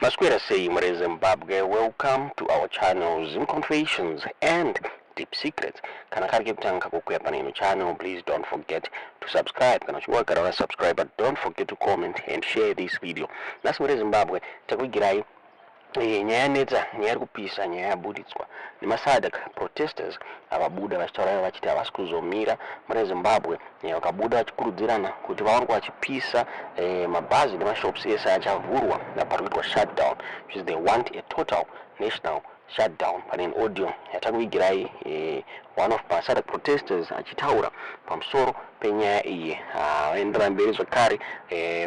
Maswera sei mure Zimbabwe, welcome to our channel Zim Confessions and Deep Secrets. Kana kari kekutanga kukuya pane ino channel, please don't forget to subscribe. Kana uchinge wagara wakasubscribe, but don't forget to comment and share this video. Nhasi mure Zimbabwe takuigirai nyaya yanetsa, nyaya iri kupisa, nyaya yaburitswa nemaSADC protesters avabuda vachitaura ivo vachiti havasi kuzomira mune Zimbabwe. Vakabuda vachikurudzirana kuti vawanikwa vachipisa mabhazi nemashops ese achavhurwa pari kuitwa shutdown, which is they want a total national shutdown. Pane an audio yatakuvigirai, one of maSADC protesters achitaura pamusoro penyaya iyi. Vaenderera mberi zvakare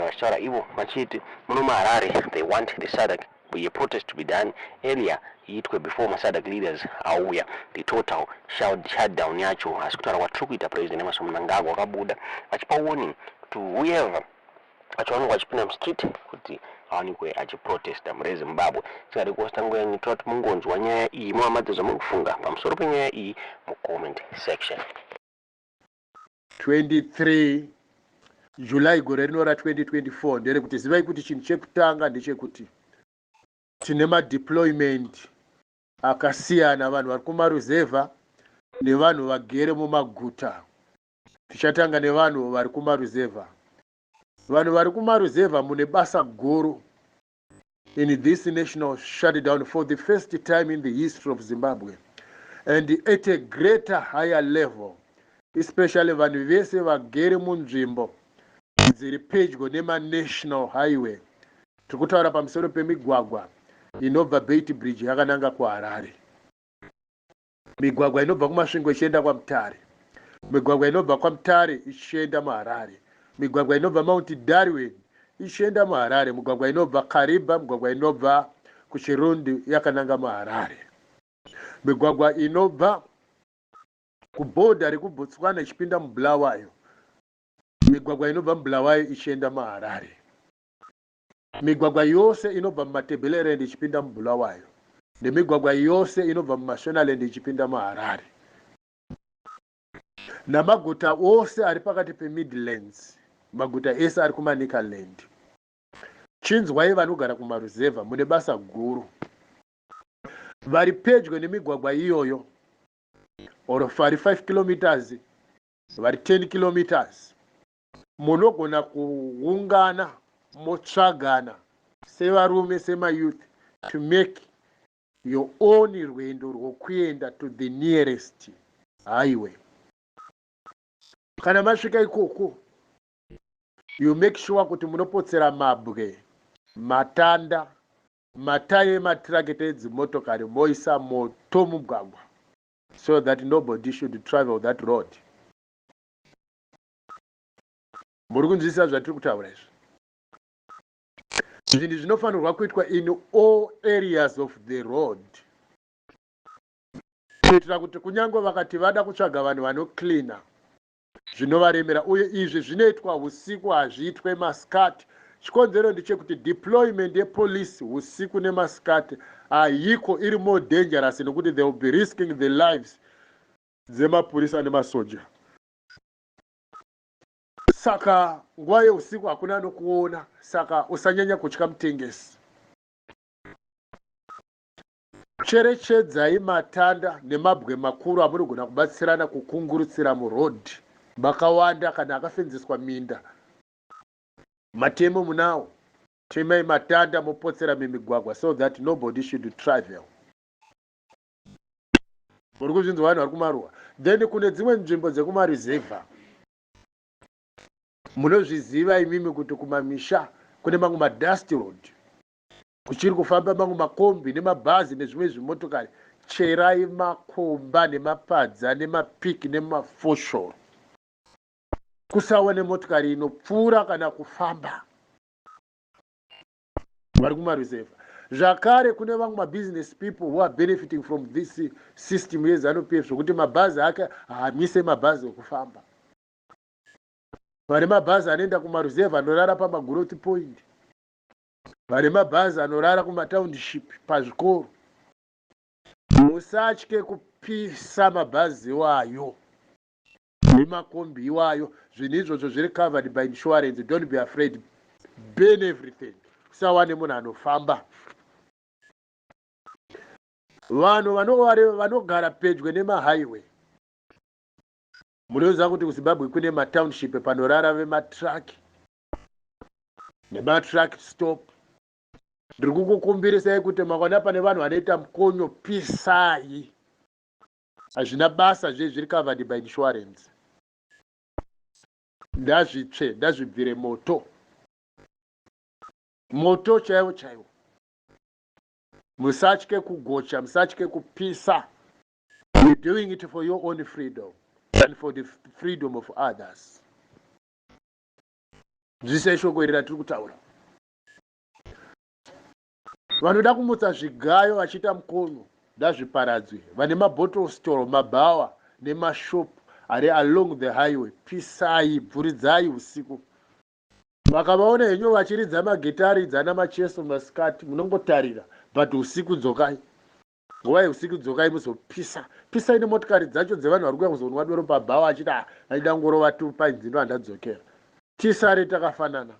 vachitaura ivo vachiti muno muHarare they want the SADC protest to be done earlier, iitwe before maSADC leaders auya, the total shutdown yacho. Asi kutaura kwatiri kuita, President Emmerson Mnangagwa vakabuda vachipa warning to whoever achiwanikwa achipinda mustreet kuti awanikwe achiprotesta. Mure Zimbabwe, tingade kuwaster nguva yenyu, toda kuti mungonzwa nyaya iyi, muvamadze zvamuri kufunga pamusoro penyaya iyi mucomment section. 23 July gore rino ra2024 nderekuti zivai kuti chinhu chekutanga ndechekuti tine madeployment akasiyana, vanhu vari kumaruzevha nevanhu vagere mumaguta. Tichatanga nevanhu vari kumaruzevha. Vanhu vari kumaruzevha, mune basa guru in this national shutdown for the first time in the history of Zimbabwe and at a greater higher level, especially vanhu vese vagere munzvimbo dziri pedyo nemanational highway. Tiri kutaura pamusoro pemigwagwa inobva Beitbridge yakananga kuHarare, migwagwa inobva kuMasvingo ichienda kwaMutare, migwagwa inobva kwaMutare ichienda muHarare, migwagwa inobva Mount Darwin ichienda muHarare, migwagwa inobva Kariba, migwagwa inobva kuChirundu yakananga muHarare, migwagwa inobva kubhodha rekuBotswana ichipinda muBulawayo, migwagwa inobva muBulawayo ichienda muHarare, migwagwa yose inobva muMatebeleland ichipinda muBulawayo, nemigwagwa yose inobva muMashonaland ichipinda muHarare, namaguta ose ari pakati peMidlands, maguta ese ari kuManicaland. Chinzwai, vanogara kumaruzevha, mune basa guru. Vari pedyo nemigwagwa iyoyo, or vari 5 kilometers, vari 10 kilometers, munogona kuungana motsvagana sevarume, semayouth, to make your own rwendo rwokuenda to the nearest highway. Kana masvika ikoko, you make sure kuti munopotsera mabwe, matanda, matayi ematirakita edzimotokari, moisa moto mugwagwa so that nobody should travel that road. Muri kunzwisisa zvatiri kutaura izvi? Zvinhu zvinofanirwa kuitwa in all areas of the road, kuitira kuti kunyange vakati vada kutsvaga vanhu vanocleana, zvinovaremera. Uye izvi zvinoitwa usiku, hazviitwe masikati. Chikonzero ndechekuti deployment yepolice usiku nemasikati haiko, iri more dangerous, nekuti they will be risking the lives dzemapurisa nemasoja. Saka nguva yeusiku hakuna nokuona, saka usanyanya kutya mutengesi. Cherechedzai matanda nemabwe makuru amunogona kubatsirana kukungurutsira murodhi makawanda. Kana akafenzeswa minda, matemo munawo, temai matanda mopotsera mumigwagwa so that nobody should travel. Muri kuzvinzwa, vanhu vari kumaruwa? Then kune dzimwe nzvimbo dzekumaruzevha, munozviziva imimi kuti kumamisha kune mamwe madust road kuchiri kufamba mamwe makombi nemabhazi nezvimwe zvimotokari. Cherai makomba nemapadza nemapiki nemafoshoro, kusawa nemotokari inopfuura kana kufamba. Vari kumaruzevha zvakare, kune vamwe mabusiness people who are benefiting from this system yeZANU PF, zvokuti mabhazi ake haamise mabhazi ekufamba. Vane mabhazi anoenda kumaruzevha anorara pamagrowth point, vane mabhazi anorara kumatownship, pazvikoro, musatye kupisa mabhazi iwayo nemakombi iwayo. Zvinhu izvozvo zviri covered by insurance. Don't be afraid, burn everything. Kusawane munhu anofamba. Vanhu vanogara pedyo nemahighway, munoziva kuti kuZimbabwe kune matownship panorara vematruck nematruck stop. Ndiri kukukumbirisai kuti makaona pane vanhu vanoita mukonyo, pisai. Hazvina basa, zve zviri covered by insurance. Ndazvitsve, ndazvibvire moto, moto chaiwo chaiwo. Musatye kugocha, musatye kupisa. You're doing it for your own freedom and for the freedom of others. Nzwisai shoko iri ratiri kutaura. Vanoda kumutsa zvigayo vachiita mukono, ndazviparadzwe. Vane mabottle store, mabhawa nemashop ari along the highway, pisai, bvuridzai usiku. Makavaona henyu vachiridza magitari dzana macheso masikati, munongotarira, but usiku dzokai, nguva yeusiku dzokai muzopisa. Pisai nemotikari dzacho dzevanhu vari kuuya kuzonwa doro pabhawa, achiti, ah, aida ngorova tupainzi, ndo handadzokera. Tisare takafanana.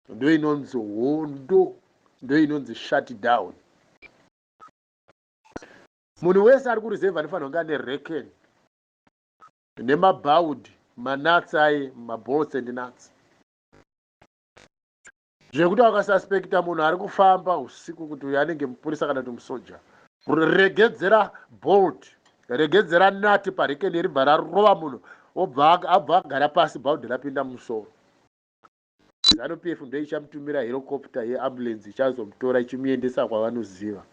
Ndo inonzi hondo, ndo inonzi shut down. Munhu wese ari kureserve anofanira kunge ane reken nemabaudi, manuts aye, mabolts and nuts, zvekuti wakasuspecta munhu ari kufamba usiku kuti uyu anenge mupurisa kana kuti musoja, regedzera bolt, regedzera nut parekeni, ribva rarova munhu, obva abva agara pasi, bhaudhi rapinda mumusoro. ZANU PF ndo ichamutumira helicopter yeambulance, ichazomutora ichimuendesa kwavanoziva.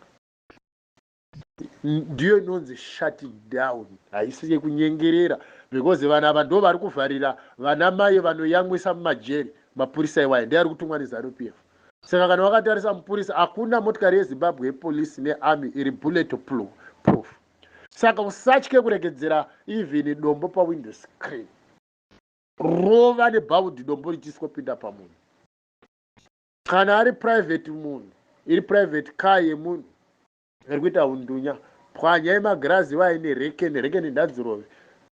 Ndiyo inonzi shut down, haisi yekunyengerera, because vanhu ava ndo vari kuvharira vana mai vanoyamwisa mumajeri. Mapurisa iwaya ndiye ari kutumwa neZANU PF. Saka kana wakatarisa mupurisa, hakuna motikari yeZimbabwe yepolisi nearmy iri bullet proof. Saka usatye kuregedzera even dombo pawindow screen. Rova nebhaudhi dombo richiswopinda pamunhu. Kana ari private munhu, iri private car yemunhu iri kuita undunya, pwanyai magirazi vaine rekeni. Rekeni ndadzirove.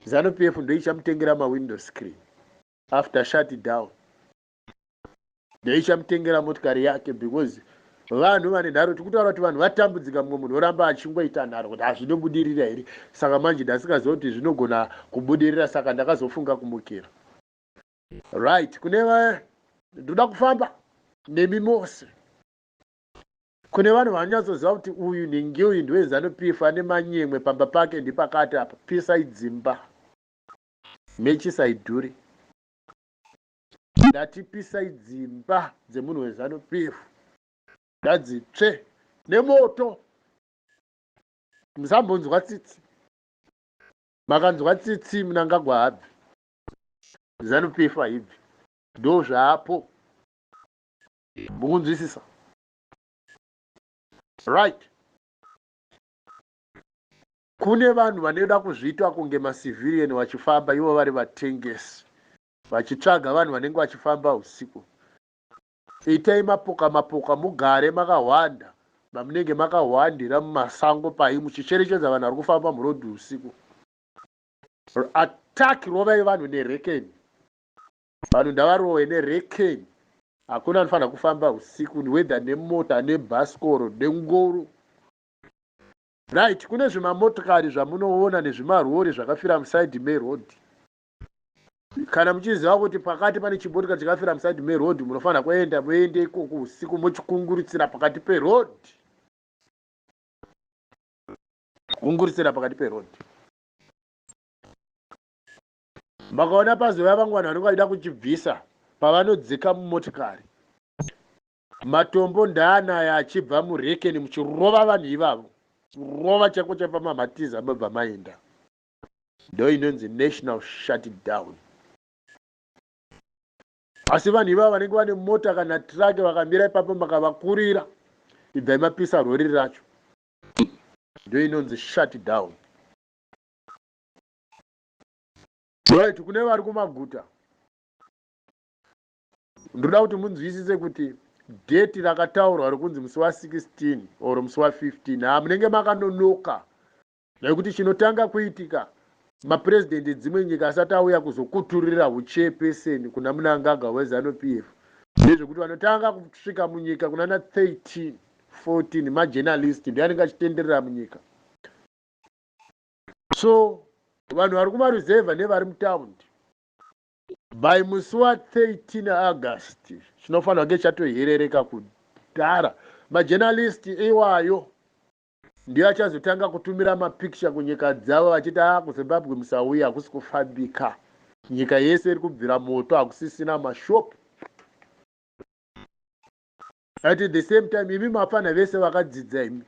ZANU PF ndo ichamutengera mawindow screen after shut down, ndoichamutengera motikari yake, because vanhu vane nharo. Tikutaura kuti vanhu vatambudzika, mumwe munhu oramba achingoita nharo kuti hazvinobudirira here. Saka manje ndasingaziva kuti zvinogona kubudirira, saka ndakazofunga kumukira. Right, kune ndoda kufamba nemi mose. Kune vanhu vanonyatsoziva kuti uyu nhingi, uyu ndeweZANU PF, ane manyemwe pamba pake, ndipakati apa, pisai dzimba. Mechisaidhuri, ndati pisai dzimba dzemunhu weZANU PF, ndadzitsve nemoto. Musambonzwa tsitsi. Makanzwa tsitsi, Mnangagwa habvi, ZANU PF haibvi. Ndo zvaapo, mukunzwisisa? Right, kune vanhu vanoda kuzviita kunge macivilian vachifamba, ivo vari vatengesi, vachitsvaga vanhu vanenge vachifamba usiku. Itai mapoka mapoka, mugare makahwanda mamunenge makahwandira mumasango pai, muchicherechedza vanhu vari kufamba murodhi usiku. Attack, rovai vanhu nerekeni. Vanhu ndavarove nerekeni. Hakuna anofanira kufamba usiku, whether nemota, nebhasikoro, nengoro. Right, kune zvimamotokari zvamunoona nezvimarori zvakafira muside merodhi. Kana muchiziva kuti pakati pane chimotikari chakafira muside merodhi, munofanira kuenda, muende ikoko usiku, mochikungurutsira pakati perodhi, kungurutsira pakati perodhi. Makaona pazova vamwe vanhu vanenge vachida kuchibvisa, pavanodzika mumotikari, matombo ndaanaya achibva murekeni, muchirova vanhu ivavo, rova chako chaipa mamatiza, mabva maenda. Ndo inonzi national shut down. Asi vanhu ivavo vanenge vane mota kana truck vakamira ipapo, makavakurira, ibvai mapisa rori racho. Ndo inonzi shut down. Right, kune vari kumaguta, ndoda kuti munzwisise kuti date rakataurwa rekunzi musi wa16 or musi wa15, ha, munenge makanonoka, nekuti chinotanga kuitika, mapurezidendi edzimwe nyika asati auya kuzokuturira uchairperson kuna Mnangagwa weZANU PF. Ndezvekuti vanotanga kusvika munyika kunana 13, 14 majournalist, ndiyo anenge achitenderera munyika. So vanhu vari kumaruzevha nevari mutaundi, by musi wa13 August chinofanira kunge chatoherereka kudhara. Majournalist iwayo ndiyo achazotanga kutumira mapicture kunyika dzavo vachiti, "A, kuZimbabwe musauya, hakusi kufambika, nyika yese iri kubvira moto, hakusisina mashopu." At the same time, imi mafana vese vakadzidza, imi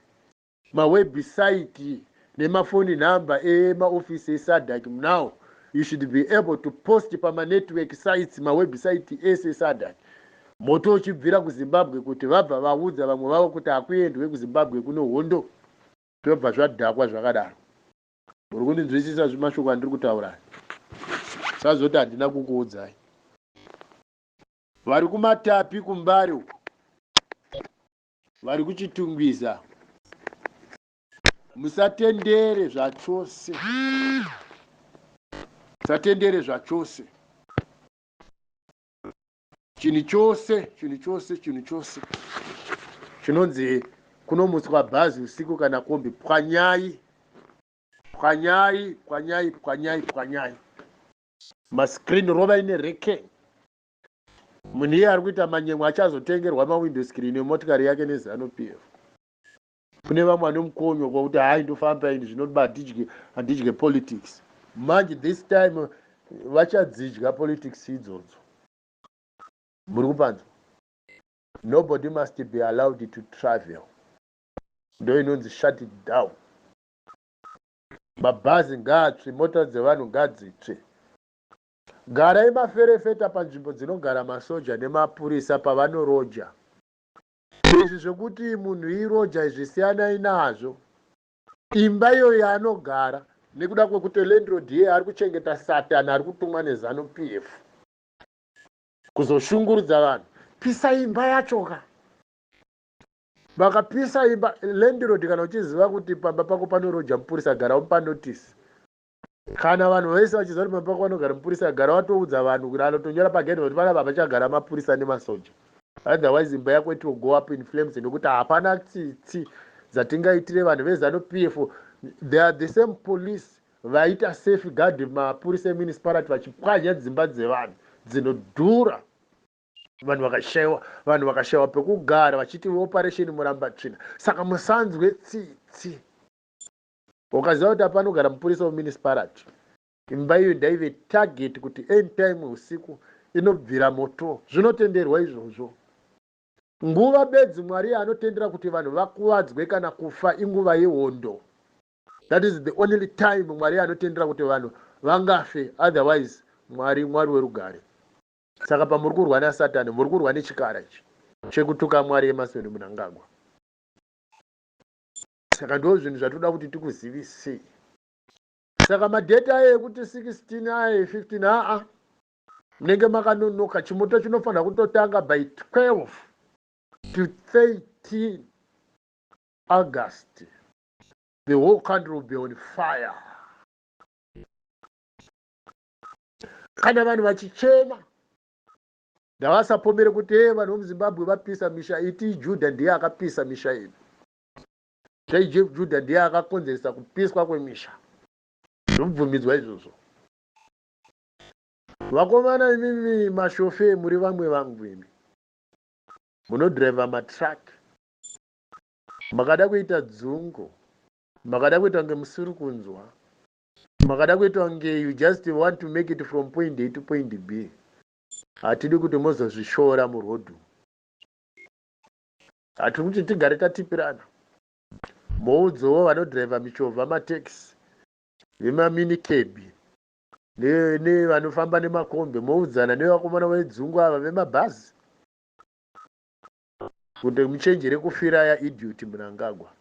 mawebsite nemafoni number emaofisi eSADC, now you should be able to post pamanetwork sites, mawebsite ese eSADC, moto uchibvira kuZimbabwe, kuti vabva vaudza vamwe vavo kuti hakuendwe kuZimbabwe, kuno hondo. Zvobva zvadhakwa zvakadaro. Muri kundinzwisisa zvimashoko andiri kutaura? Sazoti handina kukuudzai. Vari kuMatapi, kuMbare uko, vari kuChitungwiza, musatendere zvachose, musatendere zvachose chinhu chose, chinhu chose, chinhu chose chinonzi kunomutswa bhazi usiku kana kombi. Pwanyai, pwanyai, pwanyai, pwanyai, pwanyai mascreen, rovai nereke. Munhu iye ari kuita manyemwe achazotengerwa mawindow screen emotikari yake neZANU PF. Kune vamwe vane mukonyo kwakuti, "Hai, ndofamba ini, zvinoba handidye, handidye politics." Manje this time vachadzidya politics idzodzo. Muri kupanzwa? Nobody must be allowed to travel. Ndo inonzi shut it down. Mabhazi ngaatsve, mota dzevanhu ngadzitsve. Garai maferefeta panzvimbo dzinogara masoja nemapurisa pavanoroja. Izvi zvekuti munhu iroja izvi, siyanai nazvo. Imba iyoyo yaanogara, nekuda kwekuti landlord iye ari kuchengeta Satani ari kutumwa neZANU PF kuzoshungurudza vanhu, pisa imba yachoka. Vakapisa imba, landlord, kana uchiziva kuti pamba pako panoroja mupurisa, gara umupa notice. Kana vanhu vese vachiziva kuti pamba pako panogara mupurisa, gara watoudza vanhu kuti anotonyora pagedhi kuti panapa pachagara mapurisa nemasoja. Otherwise imba yako it will go up in flames, nekuti hapana tsitsi dzatingaitire vanhu veZANU PF. They are the same police vaita safeguard mapurisa emunicipality vachipwanya dzimba dzevanhu dzinodhura, vanhu vakashayiwa, vanhu vakashayiwa pekugara, vachiti Operation Murambatsvina. Saka musanzwe tsitsi. Ukaziva kuti apanogara mupurisa wemunicipality, imba iyo ndaive target kuti anytime usiku inobvira moto. Zvinotenderwa izvozvo. Nguva bedzi Mwari anotendera kuti vanhu vakuvadzwe kana kufa inguva yehondo. That is the only time Mwari anotendera kuti vanhu vangafe. Otherwise Mwari, Mwari werugare. Saka pamuri kurwa naSatani, muri kurwa nechikara ichi chekutuka Mwari, Emmerson Mnangagwa. Saka ndo zvinhu zvatoda kuti tikuzivisei. Saka madate ayo ekuti 16 ayo, 15, aa, munenge makanonoka. Chimoto chinofanira kutotanga by 12 to 13 August. The whole country will be on fire. Kana vanhu vachichema, ndavasapomere kuti e vanhu vemuZimbabwe vapisa misha. Iti Judha ndiye akapisa misha yedu, tai Judha ndiye akakonzeresa kupiswa kwemisha. Zvobvumidzwa izvozvo. Vakomana, imimi mashofe, muri vamwe vangu, imi munodhiraivha matruck, makada kuita dzungu, makada kuita kunge musiri kunzwa, makada kuita kunge you just want to make it from point A to point B, hatidi kuti muzozvishora murodhu. Hatiri kuti tigare tatipirana. Moudzowo vanodhiraivha michovha, matekisi, vemaminicab nevanofamba nemakombi, moudzana nevakomana vedzungu ava vemabhazi kuti muchenjere kufira yaidiot Mnangagwa.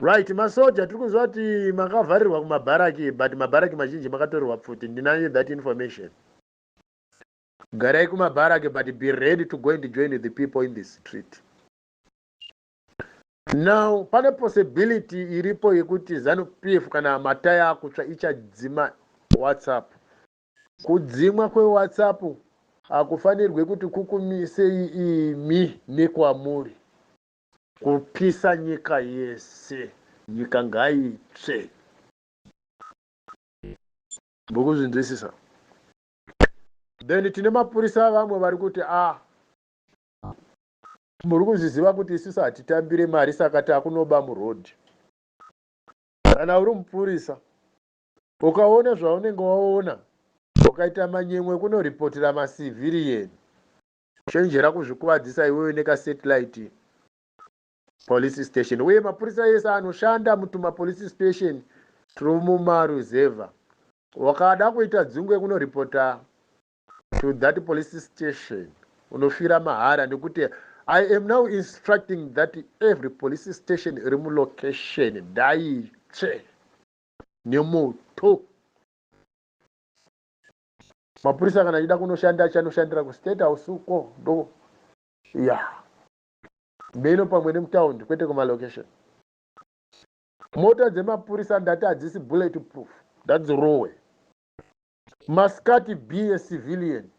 Right, masoja, tiri kunzwa kuti makavharirwa kumabharaki, but mabharaki mazhinji makatorerwa pfuti. Ndinayo that information. Garai kumabharaki, but be ready to go and join the people in the street. Now pane possibility iripo yekuti ZANU PF, kana mataya akutsva, ichadzima WhatsApp. Kudzimwa kweWhatsApp Hakufanirwe kuti kukumisei imi nekwamuri. Kupisa nyika yese, nyika ngaitsve. Mukuzvinzwisisa? Then tine mapurisa vamwe vari kuti, a ah, muri kuzviziva kuti isusu hatitambire mari, saka takunoba murodhi. Kana uri mupurisa, ukaona zvaunenge waona, ukaita manyemwe kunoripotera macivilian, chenjera kuzvikuvadzisa iwewe nekasatellite police station. Uye mapurisa ese anoshanda mutumapolice station tiri mumaruzevha, wakada kuita dzungwe kunoripota to that police station, unofira mahara, nekuti I am now instructing that every police station iri mulocation ndaitsve nemoto. Mapurisa kana achida kunoshanda, achanoshandira kuState House uko, ndo ya meno pamwe nemutaundi, kwete kumalocation. Mota dzemapurisa ndati hadzisi bullet proof, ndadzirowe. Masikati be a civilian,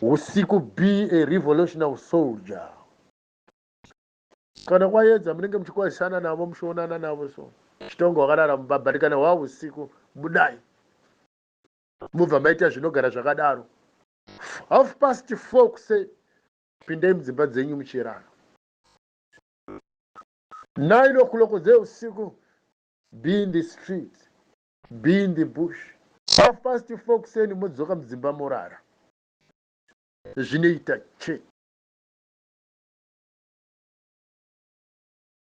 usiku be a revolutionary soldier. Kana kwaedza, munenge muchikwazisana navo, muchionana navo, so chitongo wakarara mubhabhati. Kana hwa usiku, budai, mubva maita zvinogara zvakadaro. 4:30 kuseni, pindai mudzimba dzenyu muchirara. 9 o'clock dzeusiku, be in the street, be in the bush. 4:30 kuseni, modzoka mudzimba morara. Zvinoita chete.